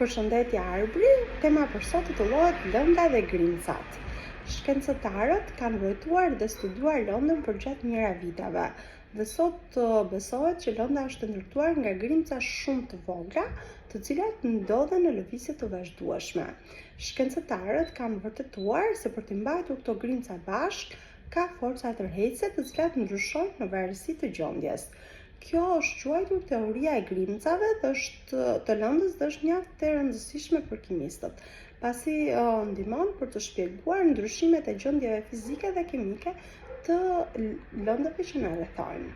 Përshëndetje Arbri, tema për sot titullohet Lënda dhe grimcat. Shkencëtarët kanë vrojtuar dhe studiuar lëndën përgjatë mijëra viteve dhe sot besohet që lënda është e ndërtuar nga grimca shumë të vogla, të cilat ndodhen në lëvizje të vazhdueshme. Shkencëtarët kanë vërtetuar se për t'i mbajtur këto grimca bashkë, ka forca tërheqëse të cilat ndryshojnë në varësi të gjendjes. Kjo është quajtur teoria e grimcave dhe është të lëndës dhe është mjaft e rëndësishme për kimistët, pasi ndihmon për të shpjeguar ndryshimet e gjendjeve fizike dhe kimike të lëndëve që na rrethojnë.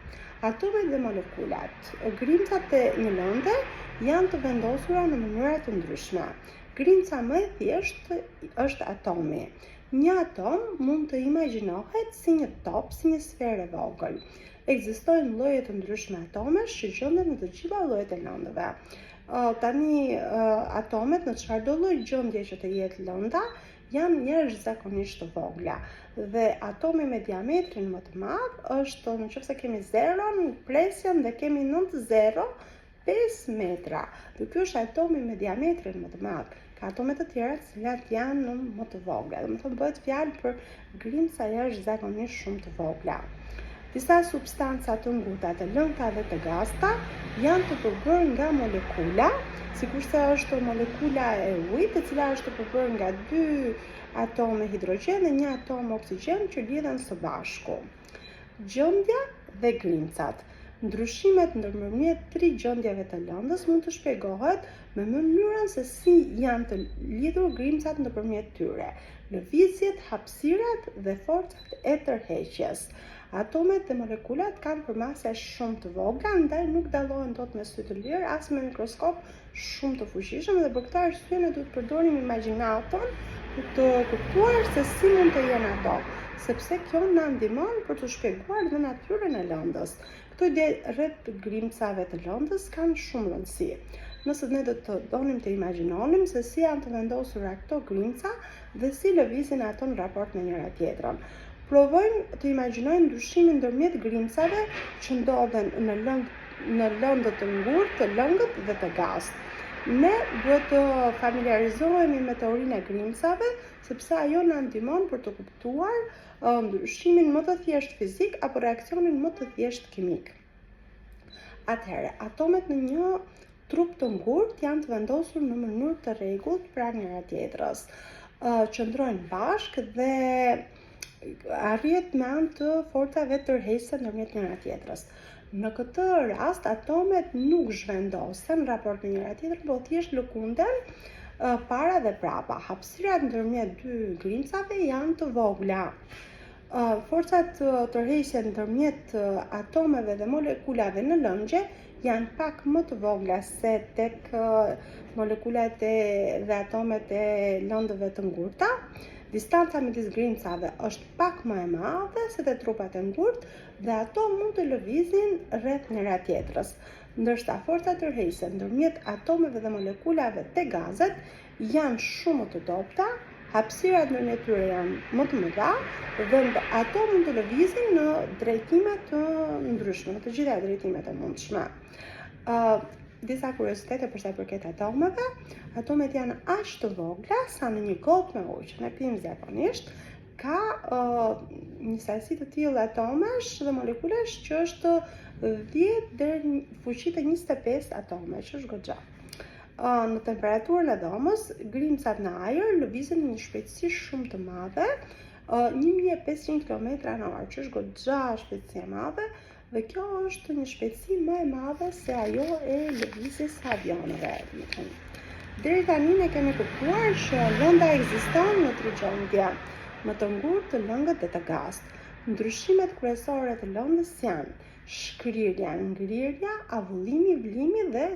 Atomet dhe molekulat. Grimcat e një lënde janë të vendosura në mënyra të ndryshme. Grimca më e thjeshtë është atomi. Një atom mund të imagjinohet si një top, si një sferë e vogël. Ekzistojnë lloje të ndryshme atomesh që gjenden në të gjitha llojet e lëndëve. Tani atomet në çfarëdo lloj gjendje që të jetë lënda janë jashtëzakonisht të vogla dhe atomi me diametrin më të madh është në qoftë se kemi zeron, presjen dhe kemi 9 zero 5 metra. Dhe ky është atomi me diametrin më të madh. Ka atome të tjera të cilat janë më të vogla. Domethënë bëhet fjalë për grimca jashtëzakonisht shumë të vogla. Disa substanca të ngurta, të lëngëta dhe të gazta janë të përbërë nga molekula, sikurse është molekula e ujit, e cila është e përbërë nga dy atome hidrogjen dhe një atom oksigjen që lidhen së bashku. Gjendja dhe grimcat. Ndryshimet ndërmjet tri gjendjeve të lëndës mund të shpjegohet me mënyrën se si janë të lidhur grimcat nëpërmjet tyre, lëvizjet, hapësirat dhe forcat e tërheqjes. Atomet dhe molekulat kanë përmasa shumë të vogla, ndaj nuk dallohen dot me sy të lirë as me mikroskop shumë të fuqishëm dhe për këtë arsye ne duhet të përdorim imagjinatën për të kuptuar se si mund të jenë ato, sepse kjo na ndihmon për të shpjeguar dhe natyrën e lëndës. Këto ide rreth grimcave të lëndës kanë shumë rëndësi. Nëse ne do të donim të imagjinonim se si janë të vendosura këto grimca dhe si lëvizin ato në raport me njëra tjetrën. Provojmë të imagjinojmë ndryshimin ndërmjet grimcave që ndodhen në lëng në lëndë të ngurtë, të lëngët dhe të gaztë. Ne duhet të familiarizohemi me teorinë e grimcave, sepse ajo na ndihmon për të kuptuar ndryshimin më të thjeshtë fizik apo reaksionin më të thjeshtë kimik. Atëherë, atomet në një trup të ngurtë janë të vendosur në mënyrë të rregullt pranë njëra tjetrës. Qëndrojnë bashkë dhe arrihet me anë të forcave tërheqëse ndërmjet njëra tjetrës. Në këtë rast atomet nuk zhvendosen në raport me njëra tjetrën, por thjesht lëkunden para dhe prapa. Hapësirat ndërmjet dy grimcave janë të vogla. Forcat tërheqëse ndërmjet atomeve dhe molekulave në lëngje janë pak më të vogla se tek molekulat e dhe atomet e lëndëve të ngurta. Distanca midis grimcave është pak më e madhe se te trupat e ngurtë dhe ato mund të lëvizin rreth njëra tjetrës. Ndërsa forcat tërheqëse ndërmjet atomeve dhe molekulave te gazet janë shumë më të dobëta, hapësirat ndërmjet tyre janë më të mëdha dhe ato mund të lëvizin në drejtime të ndryshme, në të gjitha drejtimet e mundshme. Uh, disa kuriozitete për sa i përket atomeve, atomet janë aq të vogla sa në një gotë me ujë që ne pimë zakonisht, ka uh, një sasi të tillë atomesh dhe molekulash që është 10 deri në fuqi të 25 atome, që është goxha. Në temperaturën e dhomës, grimcat në ajër lëvizin me një shpejtësi shumë të madhe, 1500 km në orë, që është goxha shpejtësi e madhe, dhe kjo është një shpejtësi më e madhe se ajo e lëvizjes së avionëve, domethënë. Deri tani ne kemi kuptuar që lënda ekziston në tri gjendje, në të ngurtë, të lëngët dhe të gaztë. Ndryshimet kryesore të lëndës janë shkrirja, ngrirja, avullimi, vlimi dhe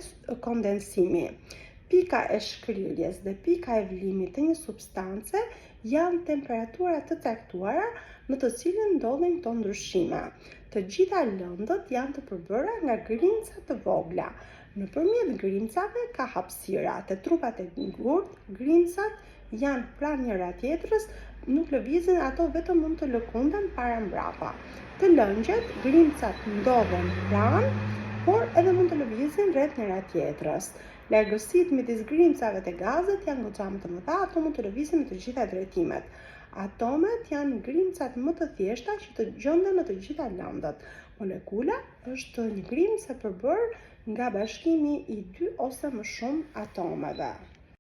kondensimi. Pika e shkrirjes dhe pika e vlimit të një substance janë temperatura të caktuara në të cilën ndodhin këto ndryshime. Të gjitha lëndët janë të përbëra nga grimca të vogla. Nëpërmjet grimcave ka hapësira. Te trupat e ngurtë, grimcat janë pranë njëra tjetrës, nuk lëvizin ato vetëm mund të lëkunden para mbrapa. Te lëngjet, grimcat ndodhen pranë, por edhe mund të lëvizin rreth njëra tjetrës. Largësitë midis grimcave te gazet janë goxha më të mëdha, ato mund të lëvizin në të gjitha drejtimet. Atomet janë grimcat më të thjeshta që të gjenden në të gjitha lëndët. Molekula është një grimcë e përbërë nga bashkimi i dy ose më shumë atomeve.